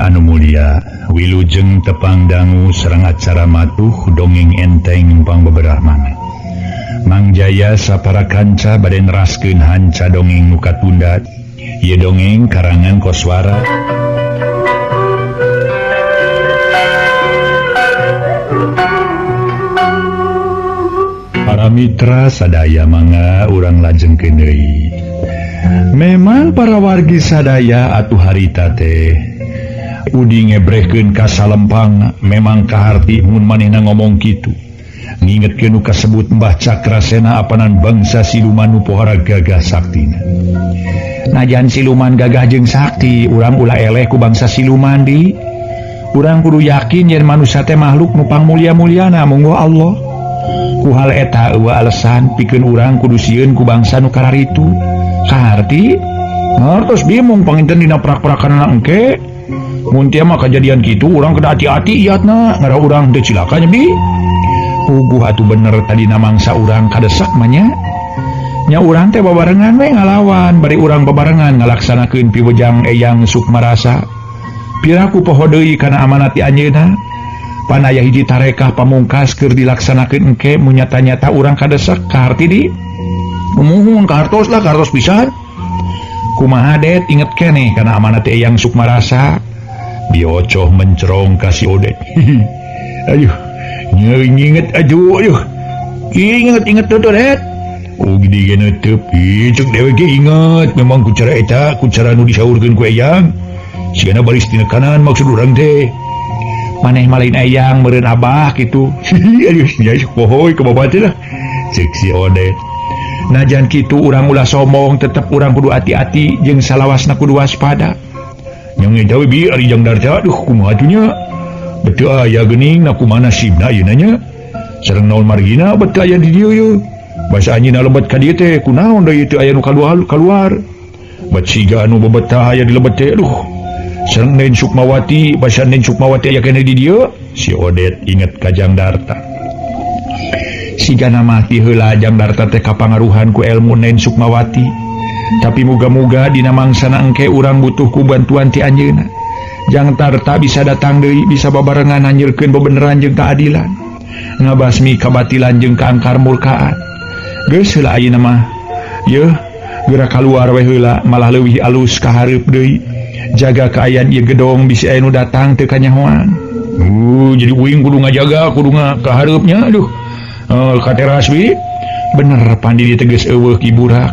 Anu mulia, wilujeng tepang dangu sareng acara matuh dongeng enteng pangbeberah-mana. Mang Jaya sapara kanca bade neraskeun hanca dongeng nu katunda. Ieu dongeng karangan Koswara. Para mitra sadaya mangga urang lajengkeun deui. Memang para wargi sadaya atuh harita teh Udi ngebrehkeun ka salempang memang kaharti mun manehna ngomong kitu. Ngingetkeun nu kasebut Mbah Cakrasena apanan bangsa siluman nu pohara gagah saktina. Najan siluman gagah jeung sakti, urang ulah eleh ku bangsa siluman di. Urang kudu yakin yen manusia teh makhluk nu pangmulia-muliana munggo Allah. Ku hal eta eueuh alasan pikeun urang kudu sieun ku bangsa nu kararitu. Kaharti? Ngartos bingung panginten dina prak-prakanna engke. Mun tia mah kajadian kitu urang kedah hati-hati iatna ngarah urang teu cilaka nya bi. Puguh atuh bener tadina mangsa urang kadesak mah nya. Nya urang teh babarengan we ngalawan bari urang babarengan ngalaksanakeun piwejang Eyang Sukmarasa. Piraku poho deui kana amanat ti anjeunna. Pan aya hiji tarekah pamungkas keur dilaksanakeun engke mun nyata-nyata urang kadesak kaharti di. Umuhun kahartos lah kahartos pisan. Kumaha det inget keneh kana amanat ti Eyang Sukmarasa. Biocoh mencerong kasih Odet. Aduh, nginget aduh, aduh. Inget-inget tuh Det. Oh gede gene tepi, cek dewe ge inget. Memang ku cara eta, ku cara nu disaurkeun ku Eyang. Sigana baris tina kanan maksud urang teh. Maneh mah lain Eyang meureun abah kitu. Aduh, nya pohoy ka bapak teh lah. Cek si Odet. Najan kitu urang ulah sombong, tetep urang kudu hati-hati jeung salawasna kudu waspada. Yang ngejawi bi ari jang darta aduh kumaha atuh nya betul aya geuning na kumaha nasibna ieu nya sareng naon margina betul aya di dieu yeuh basa anjeunna lebet ka dieu teh kunaon deui teu aya nu kaluar bat siga anu bebetah aya di lebet teh aduh sareng Nen Sukmawati basa Nen Sukmawati aya keneh di dieu. Si Odet inget ka Jang Darta sigana mah ti heula Jang Darta teh kapangaruhan ku elmu Nen Sukmawati. Tapi muga-muga dina mangsana engke urang butuh ku bantuan ti anjeunna. Jang Darta bisa datang deui bisa babarengan anjeurkeun bebeneran jeung keadilan. Ngabasmi kabatilan jeung kaangkar murkaan. Geus heula ayeuna mah. Yeuh, geura kaluar we heula malah leuwih alus ka hareup deui. Jaga kaayaan ieu gedong bisi aya nu datang teu kanyahoan. Jadi uing kudu ngajaga kudu ka hareupnya aduh. Ka teras we. Bener pandi diteges eueuh Ki Burak.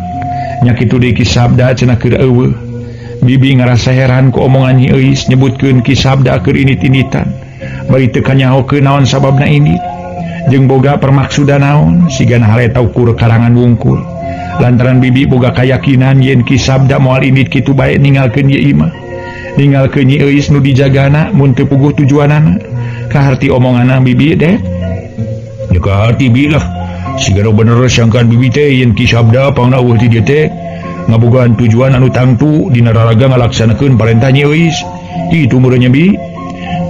Nya kitu deui Ki Sabda cenah keur eueuh. Bibi ngarasa heran ku omongan Nyi Euis nyebutkeun Ki Sabda keur init-initan. Bari teu kanyahokeun naon sababna init. Jeung boga permaksudan naon sigana hareta ukur karangan wungkul. Lantaran bibi boga kayakinan yen Ki Sabda moal init kitu bae ninggalkeun ieu imah. Ninggalkeun Nyi Euis nu dijagana mun teu puguh tujuanana. Kaharti omonganna bibi deh. Nya kaharti bi lah. Sigana bener sangkaan bibi teh yen Ki Sabda pangna eueuh ti dieu teh ngabogaan tujuan anu tangtu dina raraga ngalaksanakeun parentah Nyi Euis. Kitu meureun nya bi.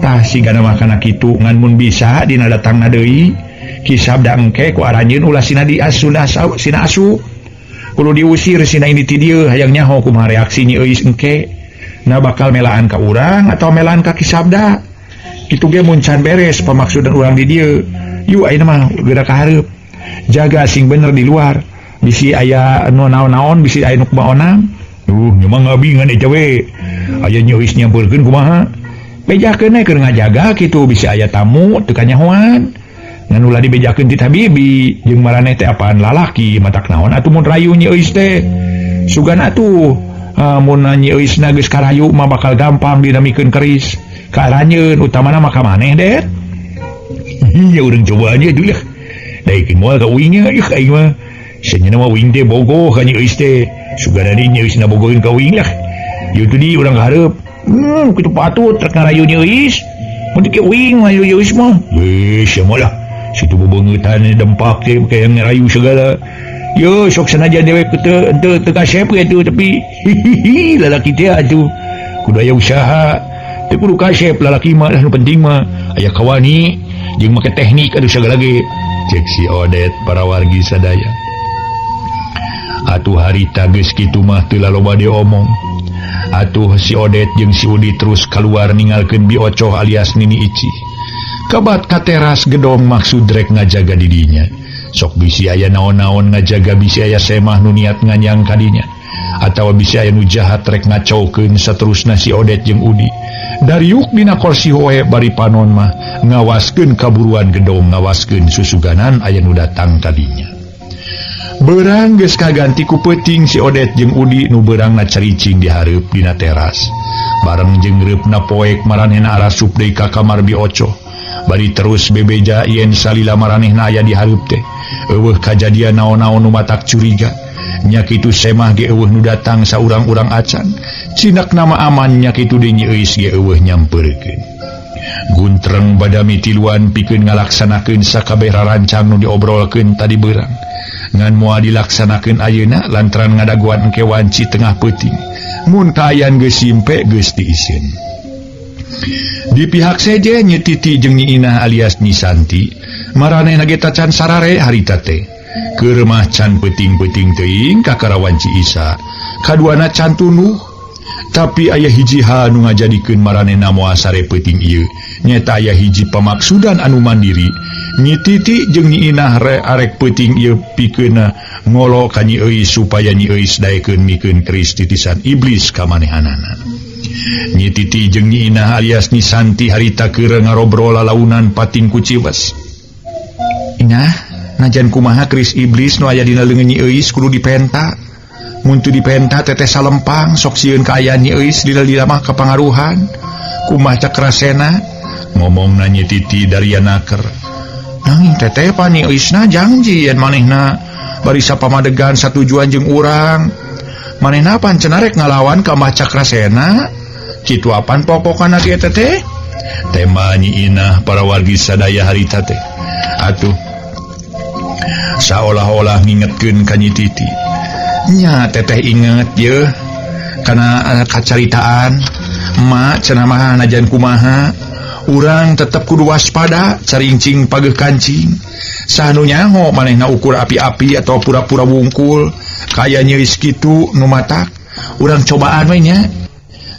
Tah sigana mah kana kitu ngan mun bisa dina datangna deui Ki Sabda engke ku aranjeun ulah sina diasuna sina asu. Kudu diusir sina ini ti dieu hayang nyaho kumaha reaksi Nyi Euis engke. Na bakal melaan ka urang atau melaan ka Ki Sabda. Kitu ge mun can beres pamaksudan urang di dieu. Yu ayeuna mah geura ka hareup. Jaga sing bener di luar bisi aya nu naon-naon bisi aya nu kumaonang. Duh nya mah ngabingan eta we aya Nyi Euis nyampeurkeun kumaha bejakeun we keur ngajaga kitu bisi aya tamu teu kanyahoan ngan ulah dibejakeun ti tabibi jeung maraneh teh apaan lalaki matak naon atuh mun rayu Nyi Euis teh sugan atuh mun Nyi Euisna geus karayu mah bakal gampang dinamikeun keris ka aranjeun utamana mah ka maneh det. Ya urang cobaan ieu dulu lah. Daekeun moal ka uingnya, ih aing mah. Senyana mah uing teh bogoh ka Nyi Euis teh. Sugana deui Nyi Euis na bogoheun ka uing lah. Ieu teh di urang hareup. Kitu patut rek ngarayu Nyi Euis. Mun teu uing mah Nyi Euis mah. Geus sia mah lah. Situ bebeungeutan dempak teh kaya ngarayu segala. Yo sok sanajan dewek teu teu kasep kitu tapi hihihi lalaki teh atuh. Kudu aya usaha. Teu kudu kasep lalaki mah lah nu penting mah aya kawani jeung make teknik aduh segala ge. Cek si Odet para wargi sadaya. Atuh harita geus kitu mah teu laloba diomong. Atuh si Odet jeung si Udi terus keluar ninggalkeun Bi Ocoh alias Nini Ici. Kebat ka teras gedong maksud rek ngajaga didinya. Sok bisi aya naon-naon ngajaga bisi aya semah nu niat nganyang kadinya. Atawa bisi aya nu jahat rek ngacaukeun saterusna si Odet jeung Udi. Dariuk dina kursi hoe bari panon mah ngawaskeun kaburuan gedong ngawaskeun susuganan aya nu datang kadinya. Berang geus kaganti ku peuting si Odet jeung Udi nu beurangna caricing di hareup dina teras. Bareng jeung reupna poek maranehna arasup deui ka kamar Bi Ocoh. Bari terus bebeja yen salila maranehna aya di hareup teh. Eueuh kajadian naon-naon nu matak curiga. Nya kitu semah ge eueuh nu datang saurang-urang acan. Cinak nama aman nya kitu deui Nyi Euis ge eueuh nyampeurkeun. Guntreng badami tiluan pikeun ngalaksanakeun sakabeh rarancang nu diobrolkeun tadi beurang. Ngan moal dilaksanakeun ayeuna lantaran ngadaguan engke wanci tengah peuting. Mun kaayaan geus simpe geus diiseun. Di pihak seje Nyi Titi jeung Nyi Inah alias Nyi Santi maranehna ge tacan sarare harita teh. Keur mah can peuting-peuting teuing kakara wanci Isa. Kaduana can tunduh. Tapi aya hiji hal nu ngajadikeun maranehna moal sare peuting ieu. Nyeta aya hiji pamaksudan anu mandiri. Nyi Titi jeung Nyi Inah arek peuting ieu pikeunna ngolo ka Nyi Euis supaya Nyi Euis daekeun mikeun keris titisan iblis ka manehanana. Nyi Titi jeung Nyi Inah alias Nyi Santi harita keur ngarobrol lalaunan pating ku ciwes. Inah, najan kumaha keris iblis nu aya dina leungeun Nyi Euis kudu dipenta. Mun teu dipenta teteh salempang sok sieun kaayaan Nyi Euis lila-lila mah kapangaruhan. Kumaha Cakrasena? Ngomongna Nyi Titi daria naker. Nanging teteh pan Nyi Euisna janji yen manehna bari sapamadegan satujuan jeung urang. Manehna pan cenah rek ngalawan ka Mbah Cakrasena. Kitu apan pokokana ge teteh? Tema Nyi Inah para wargi sadaya harita teh. Atuh saolah-olah ngingetkeun ka Nyi Titi. Nya teteh inget yeuh kana kacaritaan emak cenah mah najan kumaha urang tetep kudu waspada carincing pageuh kancing. Sanu nyaho manehna ukur api-api atau pura-pura wungkul kaya nyeuis kitu nu matak urang cobaan we nya.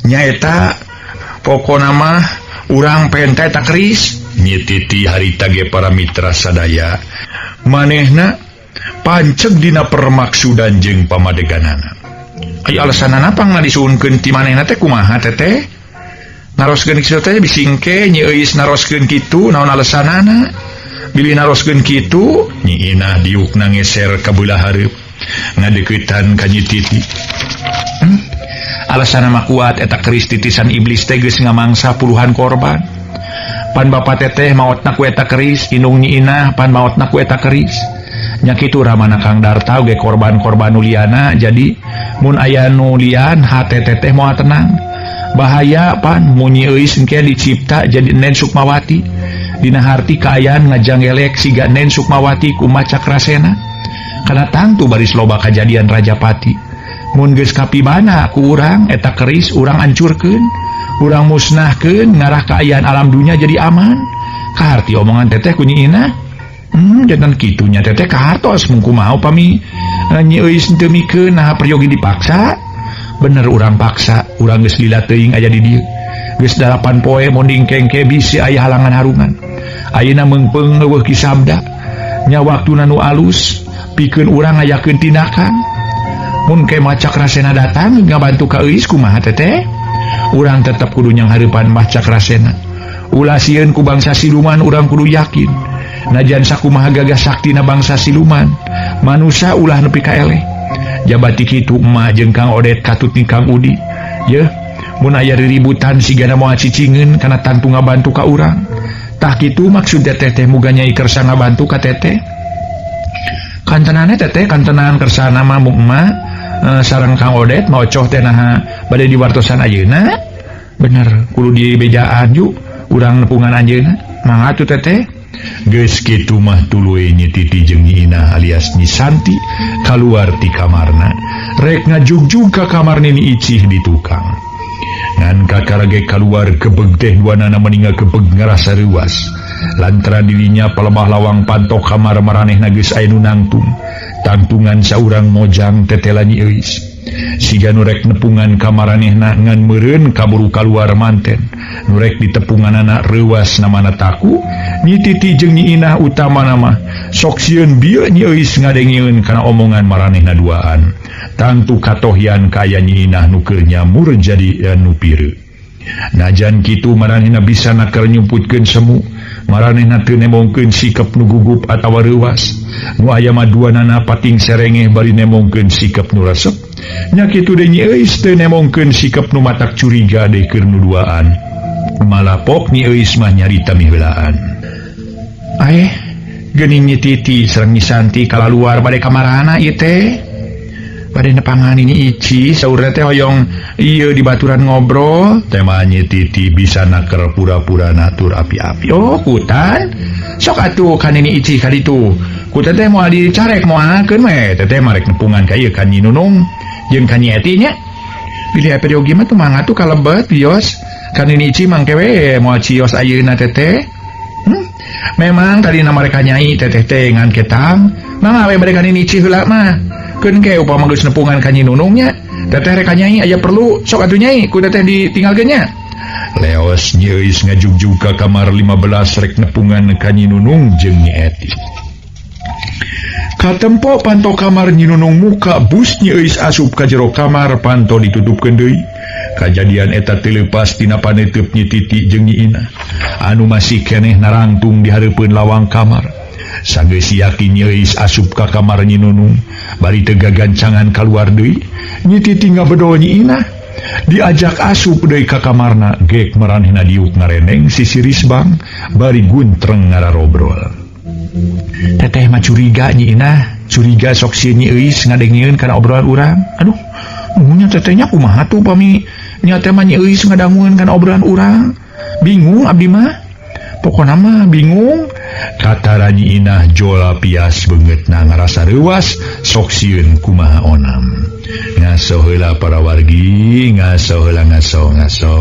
Nyaeta pokona mah urang penta eta keris. Nyi Titi harita ge para mitra sadaya manehna panceg dina permaksudan jeung pamadeganana. Ai alasanana pangna disuhunkeun ti manehna teh kumaha teteh? Naroskeun kitu teh bisingke Nyi Euis naroskeun kitu naon alasanana? Bilih naroskeun kitu Nyi Inah diukna ngeser ka beulah hareup ngadeuketan ka Nyi Titi. Alasanna mah kuat eta keris titisan iblis teh geus ngamangsa puluhan korban. Pan bapa teteh maotna ku eta keris, indung Nyi Inah pan maotna ku eta keris. Nya kitu ramana Kang Darta ge korban-korban nu liana, jadi mun aya nu lian hate teteh moal tenang. Bahaya pan mun Nyi Euis engke dicipta jadi Nen Sukmawati. Dina harti kaayaan ngajanggelek siga Nen Sukmawati kumaha Cakrasena. Kana tangtu baris loba kajadian Rajapati. Mun geus kapibana ku urang eta keris urang ancurkeun, urang musnahkeun ngarah kaayaan alam dunya jadi aman. Kaharti omongan teteh ku Nyi Inah. Jantan kitunya teteh kahartos mung kumaha upami Nyi Euis teu mikeun naha peryogi dipaksa. Bener urang paksa, urang geus lila teuing aya di dieu. Geus 8 poe monding kengke bisi aya halangan harungan. Ayeuna meungpeung eueuh Ki Sabda. Nya waktuna nu alus pikeun urang ngayakeun tindakan. Mun ke Mbah Cakrasena datang ngabantu ka Euis kumaha teteh? Urang tetep kudu nyanghareupan Mbah Cakrasena. Ulah sieun ku bangsa siluman urang kudu yakin. Najan sakumaha gagah saktina bangsa siluman, manusa ulah nepi ka eleh. Jabati kitu emak jeung Kang Odet katut ni Kang Udi. Yeuh, mun aya riributan sigana moal cicingeun kana tangtu ngabantu ka urang. Tah kitu maksud teteh teh muga nyai kersa ngabantu ka teteh. Kantenane teteh kantenan kersana mah mung emak sareng Kang Odet maocoh teh naha bade diwartosan ayeuna. Bener, kudu dibejaan ju urang nepungan anjeunna. Mangga atuh teteh. Geus kitu mah tuluy Nyi Titi jeung Nyi Inah alias Nyi Santi kaluar ti kamarna rek ngajugjug ka kamar Nini Icih di tukang. Ngan kakara ge kaluar kebeg teh duanana meninga kebeg ngarasa reuas. Lantaran dirinya palemah lawang pantok kamar maranehna geus aya nu nangtung. Tangtungan saurang mojang tetela Nyi Euis. Siga nu rek nepungan ka maranehna ngan meureun kaburu kaluar manten. Nu rek ditepunganana reuwas namana taku, Nyi Titi jeung Nyi Inah utamana mah sok sieun bieu Nyi Euis ngadengeun kana omongan maranehna duaan. Tangtu katohian kaya Nyi Inah nu keur nyamur jadi nu pireuk. Najan kitu maranehna bisa naker nyumputkeun semu. Maranehna teu nemongkeun sikap nu gugup atawa reuwas. Nu aya mah duanana pating serengeh bari nemongkeun sikap nu resep. Nya kitu deui Nyi Euis teu nemongkeun sikap nu matak curiga deui keur nu duaan. Malapok Nyi Euis mah nyarita miheulaan. Aeh, geuning Nyi Titi sareng Nyi Santi kalaluar bade ka marana ieu teh. Bade nepangan Nyi Ici saurna teh hoyong ieu dibaturan ngobrol. Tema Nyi Titi bisa naker pura-pura natur api-api. Oh, kutan. Sok atuh ka Nini Ici ka ditu. Ku teteh moal dicarek moalkeun we. Teteh mah rek nepungan ka ieu ka Nyi Nunung jeung ka Nyi Eti nya. Pilih peryogi mah tuh mangga tuh kalebet bios. Ka Nini Ici mangke we moal cios ayeuna teteh. Memang tadi nama mereka nyai teteh teh ngan ketang. Mangga we mereka Nini Ici heula mah. Keun ke upama geus nepungan ka Nyi Nunung nya. Teteh rek ka nyai aya perlu sok atuh nyai ku teteh ditinggalkeun nya. Leos Nyi Euis ngajugjug ka kamar 15 rek nepungan ka Nyi Nunung jeung Nyi Eti. Katempo panto kamar Nyi Nunung muka bus Nyi Euis asup ka jero kamar panto ditutupkeun deui. Kajadian eta teu leupas tina paneuteub Nyi Titi jeung Nyi Inah anu masih keneh narangtung di hareupeun lawang kamar. Sageus yakin Nyi Euis asup ka kamar Nyi Nunung bari teu gagancangan kaluar deui, Nyi Titi ngabedol Nyi Inah. Diajak asup deui ka kamarna gek maranehna diuk ngareneng sisi risbang bari guntreng ngararobrol. Teteh mah curiga Nyi Inah, curiga sok sieun Nyi Euis ngadengeun kana obrolan urang. Aduh, munya tetehnya kumaha tuh pami nya teh mah Nyi Euis ngadangueun kana obrolan urang. Bingung abdi mah. Pokona mah bingung. Katara Nyi Inah jola pias beungeutna ngarasa reuwas sok sieun kumaha onam. Ngaso heula para wargi, ngaso heula ngaso ngaso.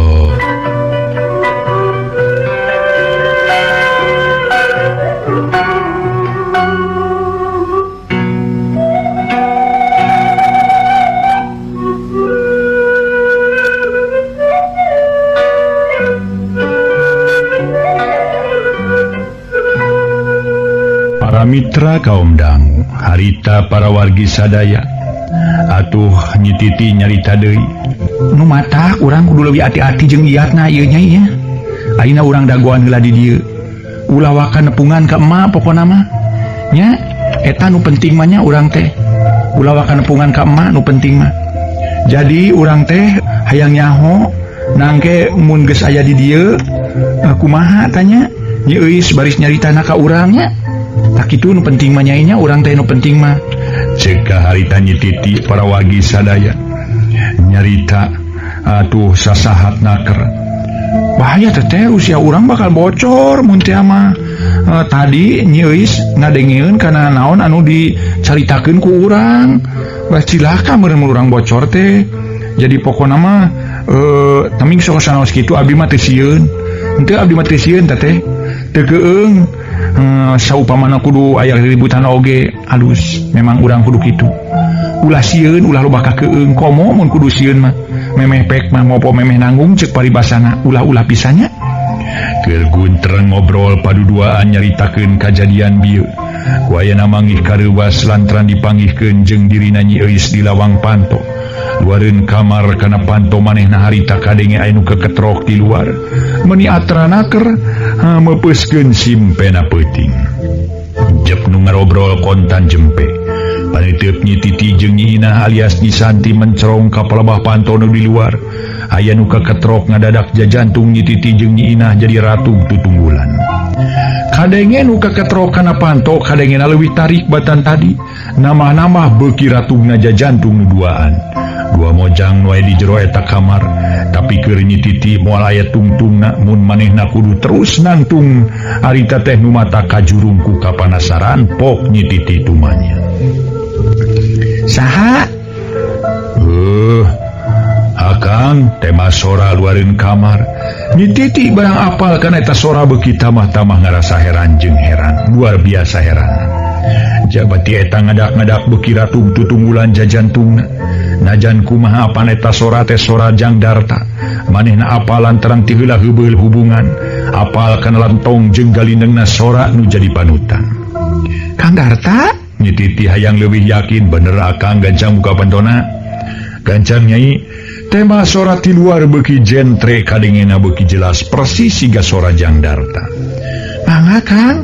Para mitra kaum dangu, harita para wargi sadaya. Atuh Nyi Titi nyarita deui. Nu matak urang kudu leuwih ati-ati jeung iatna ieu nya ieu. Ayeuna urang dagoan heula di dieu. Ulah waka nepungan ka emak pokona mah. Nya eta nu penting mah nya urang teh. Ulah waka nepungan ka emak nu penting mah. Jadi urang teh hayang nyaho nangke mun geus aya di dieu kumaha tanya Nyi Euis baris nyaritana ka urang nya. Tak itu nu penting mah nyainya urang teh nu penting mah. Ceuk harita Nyi Titi para wargi sadaya nyarita atuh sasahat naker. Bahaya teteh usia urang bakal bocor mun teh mah. Tadi Nyi Euis ngadengeun kana naon anu dicaritakeun ku urang. Bah cilaka meureun urang bocor teh. Jadi pokona mah taming sok sanaos kitu abdi mah teu sieun. Henteu abdi mah teu sieun teteh. Teu keung. Saupamana kudu aya ributan oge alus memang urang kudu kitu. Ulah sieun ulah loba kakeung komo mun kudu sieun mah. Memeh pek mah ngopo memeh nanggung ceuk paribasana ulah-ulah pisannya. Keur guntreng ngobrol paduduaan nyaritakeun kajadian bieu. Ku ayana manggih kareuwas lantaran dipanggihkeun jeung dirina Nyi Euis di lawang panto. Luareun kamar kana panto manehna harita kadenge aya nu keketrok di luar. Meuni atra naker meupeuskeun simpena peuting. Jep nu ngarobrol kontan jempe. Paniteup Nyi Titi jeung Nyi Inah alias Nyi Santi mencerong ka palebah panto nu di luar. Aya nu keketrok ngadadak jajantung Nyi Titi jeung Nyi Inah jadi ratu tutunggulan. Kadenge nu keketrok kana panto kadengena leuwih tarik batan tadi. Namah-namah beuki ratugna jajantung nu duaan. Dua mojang nu aya di jero eta kamar, tapi keur Nyi Titi moal aya tungtungna mun manehna kudu terus nangtung harita teh nu mata kajurung ku kapanasaran pok Nyi Titi tumanya. Saha? Akang tema sora luareun kamar. Nyi Titi barang apal kana eta sora beuki tamah-tamah ngarasa heran jeung heran, luar biasa heran. Jabati eta ngadak-ngadak beuki ratug tutunggulan jajantungna. Najan kumaha apan eta sora teh sora Jang Darta. Manehna apal lantaran ti heula heubeul hubungan. Apal kana lantong jeung galindengna sora nu jadi panutan. Kang Darta? Nyi Titi hayang leuwih yakin bener akang gancang muka pantona. Gancang Nyai, tema sora ti luar beuki jentre kadengena beuki jelas persis siga sora Jang Darta. Mangga Kang?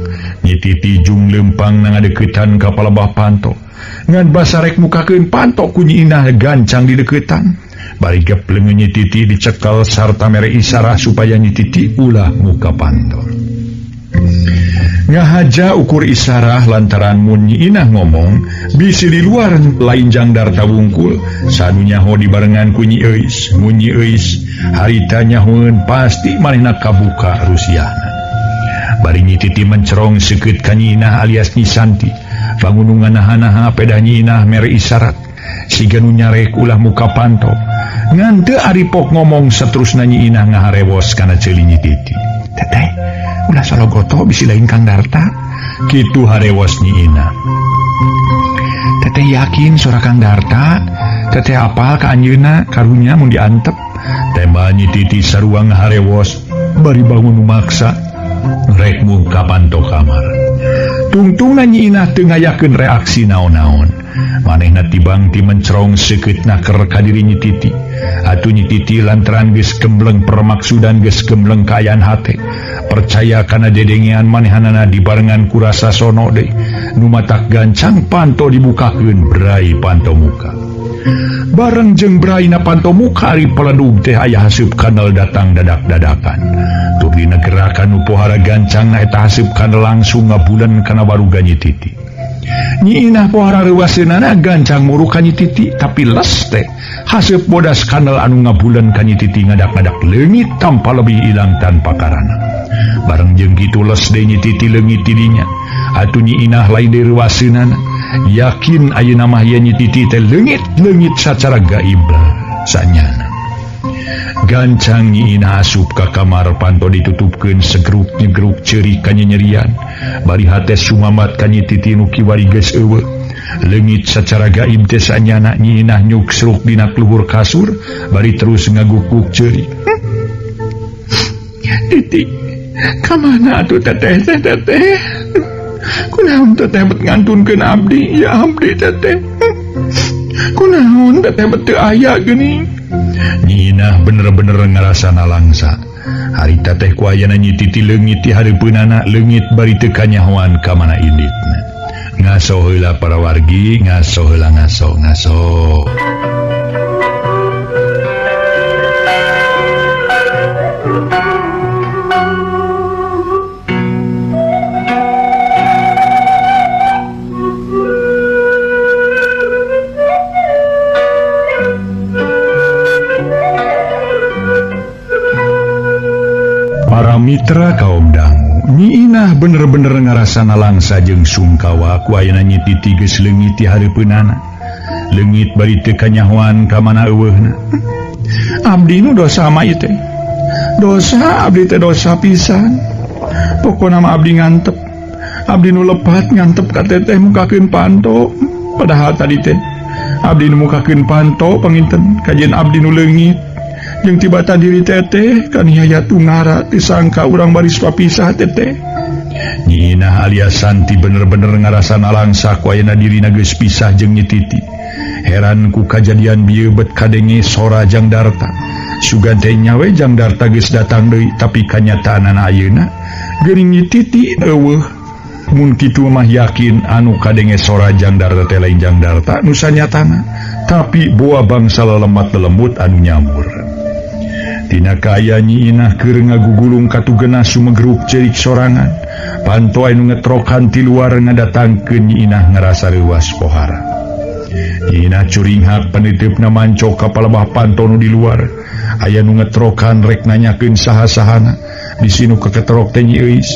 Nyi Titi jung lempang na ngadeukeutan ka palebah panto. Ngan basarek mukakeun panto ku Nyi Inah gancang dideukeutan. Bari gepleng Nyi Titi dicekel sarta mere isarah supaya Nyi Titi ulah muka panto. Ngahaja ukur isarah lantaran mun Nyi Inah ngomong bisi di luar lain Jang Darta wungkul sanu nyaho dibarengan ku Nyi Euis. Mun Nyi Euis harita nyahoeun pasti manehna kabuka rusiahna. Bari Nyi Titi mencerong seukeut ka Nyi Inah alias Nyi Santi. Bangunungan naha-naha pedah Nyi Inah mere isarat siga nu nyarek ulah muka panto. Ngan teu aripok ngomong saterusna Nyi Inah ngaharewos kana ceuli Nyi Titi. Teteh, ulah sologoto bisi lain Kang Darta. Kitu harewos Nyi Inah. Teteh yakin sora Kang Darta. Teteh apal ka anjeunna karunya mun diantep. Tembal Nyi Titi sarua ngaharewos bari bangun maksa rek muka panto kamar. Tungtungna Nyi Inah teu ngayakeun reaksi naon-naon. Manehna tibang ti mencerong seukeut naker ka diri Nyi Titi. Atuh Nyi Titi lantaran geus gembleng permaksudan geus gembleng kaayaan hate. Percaya kana dedengean manehanana dibarengan ku rasa sono deui. Nu matak gancang panto dibukakeun brai panto muka. Bareng jeung braina panto muka ari peledug teh aya haseup kanal datang dadak-dadakan. Tur dina gerakan nu pohara gancangna eta haseup kanal langsung ngabulan kana baruga Nyi Titi. Nyi Inah pohara reuwaseunana gancang muruk ka Nyi Titi tapi les teh haseup bodas kanal anu ngabulan ka Nyi Titi ngadak-ngadak leungit tanpa lebih ilang tanpa karana. Bareng jeung kitu les deui Nyi Titi leungit tidinya. Atuh Nyi Inah lain deui reuwaseunana. Yakin ayeuna mah ieu Nyi Titi teh leungit-leungit sacara gaib sanyana. Gancang Nyi Inah asup ka kamar panto ditutupkeun segeruk nyegeruk ceurik kanyanyerian. Bari hate sumamat ka Nyi Titi nu kiwari geus eueuh. Leungit sacara gaib teh sanyana Nyi Inah nyuksruk dina luhur kasur bari terus ngagukuk ceurik. Titi, ka mana atuh teteh teh teteh? Kunaon teteh bet ngantunkeun abdi? Ya abdi teteh. Kunaon teteh bet teu aya geuning? Nyi Inah bener-bener ngarasa nalangsa. Harita teh ku ayana Nyi Titi leungit di hareupeunana leungit bari teu kanyahoan ka mana inditna. Ngaso heula para wargi, ngaso heula ngaso ngaso. Para mitra kaum dangu, Nyi Inah bener-bener ngarasa nalangsa jeung sungkawa ku ayana Nyi Titi geus leungit di hareupeunana. Leungit bari teu kanyahoan ka mana eueuhna. Abdi nu dosa mah ieu teh. Dosa abdi teh dosa pisan. Pokona mah abdi ngantep. Abdi nu lepat ngantep ka teteh mukakeun panto. Padahal tadi teh abdi nu mukakeun panto panginten kajian abdi nu leungit. Jeung tibatan diri teteh kaniaya tungara disangka urang baris papisah teteh. Nyi Inah alias Santi bener-bener ngarasa nalangsa ku ayana dirina geus pisah jeung Nyi Titi. Heran ku kajadian bieu bet kadenge sora Jang Darta. Sugan teh nyawe Jang Darta geus datang deui tapi kanyataanana ayeuna geuning Nyi Titi eueuh. Mun kitu mah yakin anu kadenge sora Jang Darta teh lain Jang Darta nu sanyatana, tapi boa bangsa lelemat lelembut anu nyamur. Tina kaya Nyi Inah keur ngagugulung katugena sumegruk ceurik sorangan. Panto anu ngetrokan ti luar ngadatangkeun Nyi Inah ngarasa reuwas pohara. Nyi Inah curinghak panitipna mancok ka palebah panto nu di luar. Aya nu ngetrokan rek nanyakeun saha-sahana. Bisi nu keketrok teh Nyi Euis.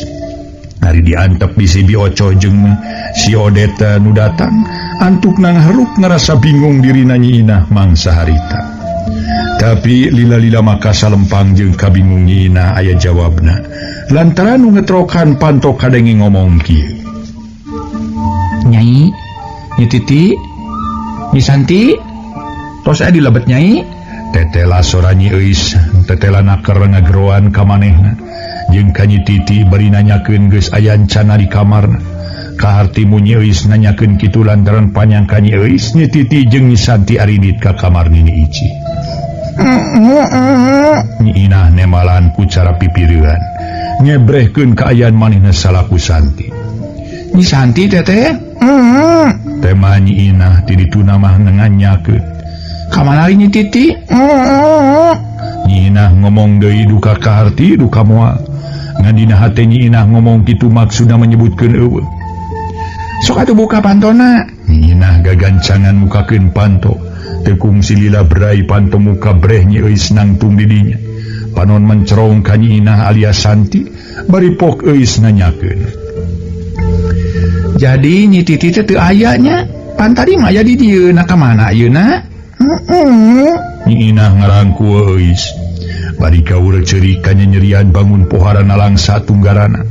Ari diantep bisi biocoh jeung si Odeta nu datang. Antukna ngaharup ngarasa bingung dirina Nyi Inah mangsa harita. Tapi lila-lila maka salempang jeung kabingung Nyi Inah aya jawabna. Lantaran nu ngetrokan panto kadenge ngomong kieu. Nyai, Nyi Titi, Nyi Santi, Tos aya di lebet Nyai. Tetela sora Nyi Euis, tetela naker ngageroan ka manehna. Jeung ka Nyi Titi bari nanyakeun geus aya encana di kamarna. Kahartimu Nyi Euis nanyakeun kitu lantaran panyangka Nyi Euis Nyi Titi jeung Nyi Santi arindit ka kamar Nini Ici. Nyi Inah nemalan ku cara pipireuan. Ngebrehkeun kaayaan manehna salaku Santi. Nyi Santi teteh? Tema Nyi Inah ti dituna mah nganyakeun. Ka mana Nyi Titi? Nyi Inah ngomong deui duka kaharti duka moal. Ngan dina hate Nyi Inah ngomong kitu maksudna menyebutkeun eueuh. Sok atuh buka pantona. Nyi Inah gagancangan mukakeun panto. Teu kungsi lila brai panto muka breh Nyi Euis nangtung di dinya. Panon mencerong ka Nyi Inah alias Santi bari pok Euis nanyakeun. Jadi Nyi Titi teh teu aya nya? Pan tadi mah aya di dieu, na ka mana ayeuna? Nyi Inah ngarangku Euis. Bari kaur ceurik kanyanyerian bangun poharana langsa tunggarana.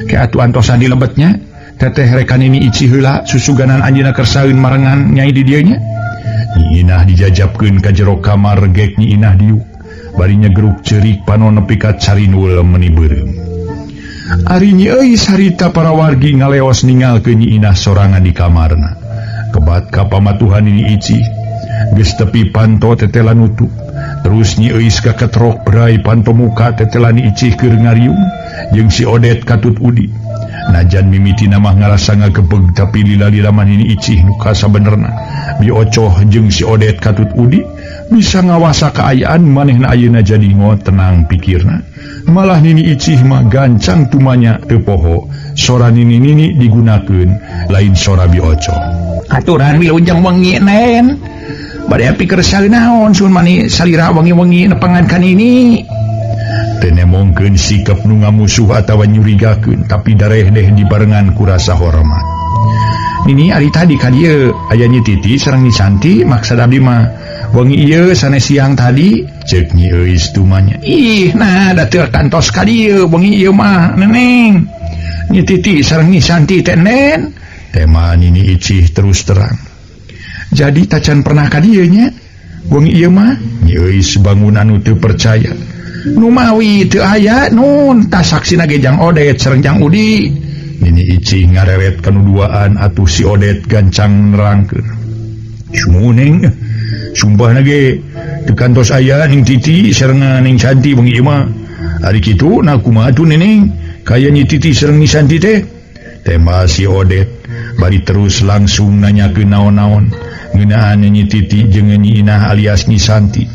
Ke atuh antosan di lebetnya. Teteh rekan ini Ici heula susuganan anjeunna kersaeun marengan nyai di dieu nya. Nyi Inah dijajabkeun ka jero kamar gek Nyi Inah diuk. Bari nyegeruk ceurik panon nepi ka carinul meuni beureum. Ari Nyi Euis harita para wargi ngaleos ningalkeun Nyi Inah sorangan di kamarna. Kebat ka pamatuhan Nini Ici. Geus tepi panto tetela nutup. Terus Nyi Euis kaketrok brai panto muka tetela Nyi Icih keur ngariung jeung si Odet katut Udi. Najan mimitina mah ngarasa ngagebeg tapi lila-lila mah Nini Icih nu kasabenerna. Biocoh jeung si Odet katut Udi bisa ngawasa kaayaan manehna ayeuna jadi ngo tenang pikirna. Malah Nini Icih mah gancang tumanya teu poho. Sora Nini Nini digunakeun lain sora biocoh. Aturan wilujeng wengi nen. Bade pikir naon sun mani salira wengi-wengi nepangan kan ini. Teu nemongkeun sikap nu ngamusuh atawa nyurigakeun tapi dareh deh dibarengan ku rasa hormat. Nini ari tadi ka dieu aya Nyi Titi sareng Nyi Santi maksad abdi mah wengi ieu sanes siang tadi ceuk Nyi Euis tumanya. Ih nah da teu kantos ka dieu wengi ieu mah neneng. Nyi Titi sareng Nyi Santi teh nen. Tema Nini Icih terus terang. Jadi tacan pernah ka dieu nya wengi ieu mah Nyi Euis bangun anu teu percaya. Nu mawi teu aya nun tah saksina ge Jang Odet sareng Jang Udi. Nini Icih ngareret kanu duaan atuh si Odet gancang nerangkeun. Sumuning sumpahna ge teu kantos aya Ning Titi sareng Ning Santi wengi ieu mah. Ari kitu na kumaha atuh neneng kaya Nyi Titi sareng Nyi Santi teh? Tema si Odet bari terus langsung nanyakeun naon-naon ngeunaan Nyi Titi jeung Nyi Inah alias Nyi Santi.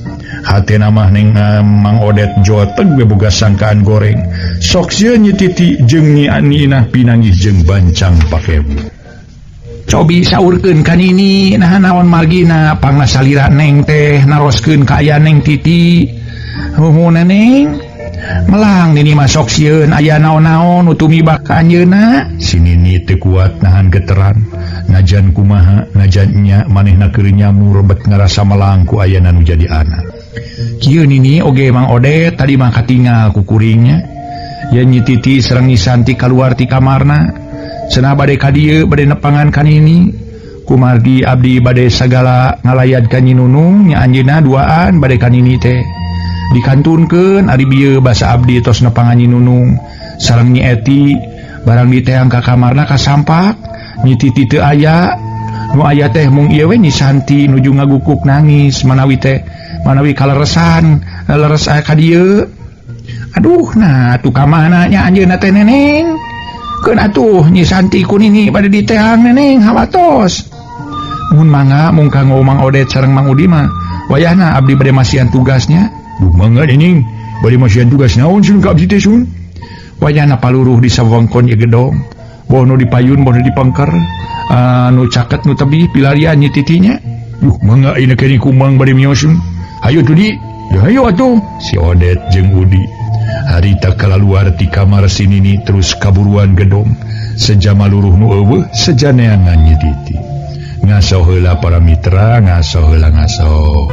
Hatena mah neng Mang Odet joteg we boga sangkaan goreng. Sok sieun Nyi Titi jeung Nyi Inah pinanggih jeung bancang pakebu. Cobi saurkeun ka Nini nah naon margina pangna salira neng teh naroskeun ka aya Neng Titi. Huhun neng. Melang Nini mah sok sieun aya naon-naon nu tumibak ka anjeunna. Si Nini teu kuat nahan geteran. Najan kumaha najan nya manehna keur nyamur bet ngarasa melang ku ayana nu jadi anak. Kieu Nini oge Mang Odet tadi mah katingal ku kuringnya. Ya Nyi Titi sareng Nyi Santi kaluar ti kamarna. Cenah bade ka dieu bade nepangan ka Nini. Kumargi abdi bade sagala ngalayat ka Nyi Nunung nya anjeunna duaan bade ka Nini teh. Dikantunkeun ari bieu basa abdi tos nepangan Nyi Nunung sareng Nyi Eti barang diteang ka kamarna kasampak. Nyi Titi teu aya. Nu aya teh mung ieu we Nyi Santi nuju ngagukuk nangis manawi teh manawi kaleresan leres aya ka dieu. Aduh nah atuh ka mana nya anjeunna teh neneng. Keun atuh Nyi Santi ku Nini bade diteang neneng hawatos. Mun mangga mung kanggo Mang Odet sareng Mang Udi mah wayahna abdi bade masihan tugasnya. Duh mangga neneng bade masihan tugas naon sun ka abdi teh sun. Wayahna paluruh di sawangkon ieu gedong. Boh nu dipayun boh nu dipengker nu caket nu tebih pilarian Nyi Titinya. Duh mangga ayeuna keneh kumang bade miosun. Hayu tuh di, ya hayu atuh. Si Odet jeung Udi harita kalaluar ti kamar si Nini terus kaburuan gedong. Seja maluruh nu eueuh seja neangan Nyi Titi. Ngaso heula para mitra, ngaso heula ngaso.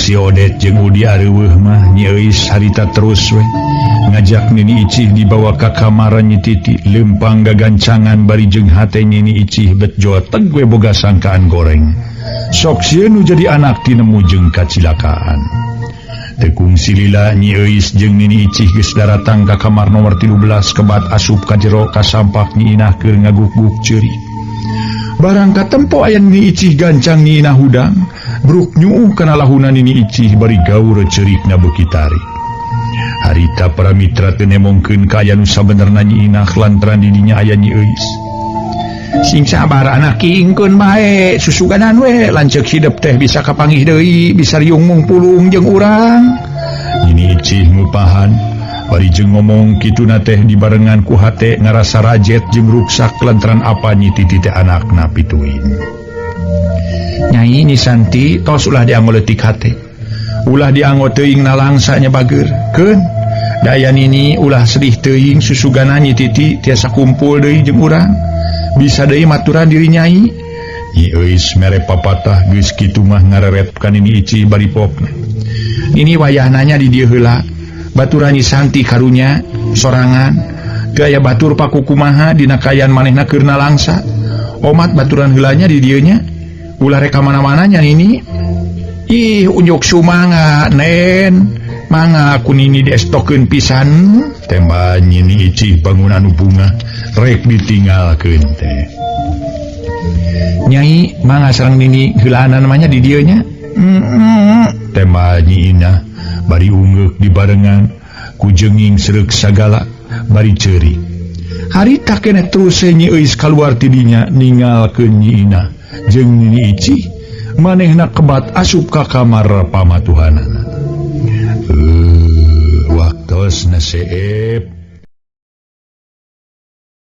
Si Odet jeung Udi areuweuh mah Nyi Euis harita terus we ngajak Nini Icih dibawa ka kamar Nyi Titi lempang gagancangan bari jeung hate Nini Icih bet joteg we boga sangkaan goreng. Sok sieun nu jadi anak tinemu jeung kacilakaan. Teu kungsi lila Nyi Euis jeung Nini Icih geus daratang ka kamar nomor 13 kebat asup ka jero kasampak Nyi Inah keur ngaguk-guk ceurik. Barang katempo aya Nini Icih gancang Nyi Inah hudang, bruk nyuuh kana lahuna Nini Icih bari gaur ceurikna beuki tarik. Harita para mitra teu nemongkeun ka aya nu sabenerna Nyi Inah lantaran di dinya aya Nyi Euis. Sing sabar anak ingkeun bae susuganan we lanceuk hidep teh bisa kapanggih deui bisa riung mungpulung jeung urang. Nini Icih ngupahan bari jeung ngomong kituna teh dibarengan ku hate ngarasa rajet jeung ruksak lantaran apa Nyi Titi teh anakna pituin. Nyai Nyi Santi tos ulah dianggo leutik hate. Ulah dianggo teuing nalangsa nya bager. Keun daya nini ulah sedih teuing susugana Nyi Titi tiasa kumpul deui jeung urang. Bisa deui maturan diri nyai. Nyi Euis mere papatah geus kitu mah ngareret ka Nini Icih bari pokna. Nini wayah nanya di dieu heula. Baturan Nyi Santi karunya sorangan. Teu aya batur pakukumaha dina kaayaan manehna keur nalangsa. Omat baturan heula nya di dieu nya. Ulah rek ka mana-mana nya Nini. Ih unjuk sumanga nen. Mangga ku Nini diestokeun pisan. Tembak Nini Icih bangun anu bunga rek ditinggalkeun teh. Nyai mangga sareng Nini heulaanan mah nya di dieu nya. Tembak Nyi Inah bari ungeuk dibarengan ku jenging sereuk sagala bari ceurik. Harita keneh terus Nyi Euis kaluar ti dinya ninggalkeun Nyi Inah jeung Nini Icih manehna kebat asup ka kamar pamatuhanana. Waktosna seep.